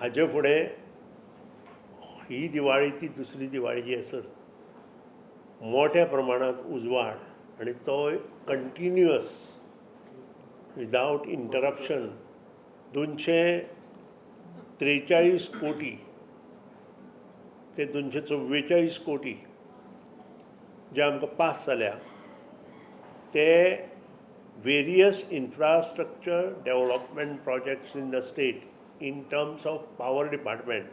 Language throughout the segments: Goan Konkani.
हाजे फुडें ही दिवाळी ती दुसरी दिवाळी जी आसत, मोठ्या प्रमाणांत उजवाड आनी तो कंटिन्युअस विदावट इंटरप्शन 243 कोटी ते 244 कोटी जे आमकां पास जाल्या, ते various infrastructure development projects in the state in terms of power department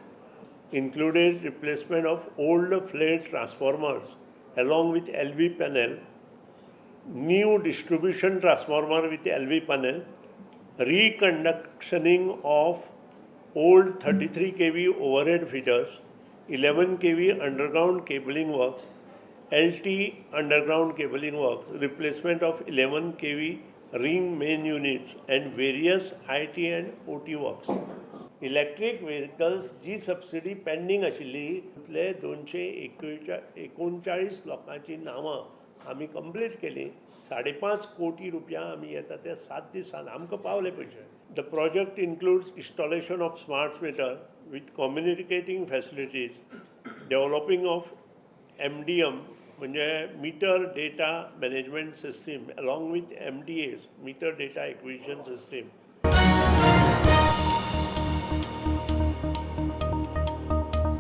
included replacement of old flared transformers along with LV panel, new distribution transformer with LV panel, reconductoring of old 33 kV overhead feeders, 11 kV underground cabling works, LT underground cabling works, replacement of 11 kV ring main units and various IT and OT works. Electric vehicles ji subsidy pending आशिल्ली, तितले 239 लोकांची नांवां आमी कंप्लीट केली. 5.5 कोटी रुपया आमी येता त्या 7 दिसान आमकां पावले पयशे. The project includes installation of smart meter with communicating facilities, developing of MDM म्हणजे meter data management system along with MDAs, meter data acquisition system.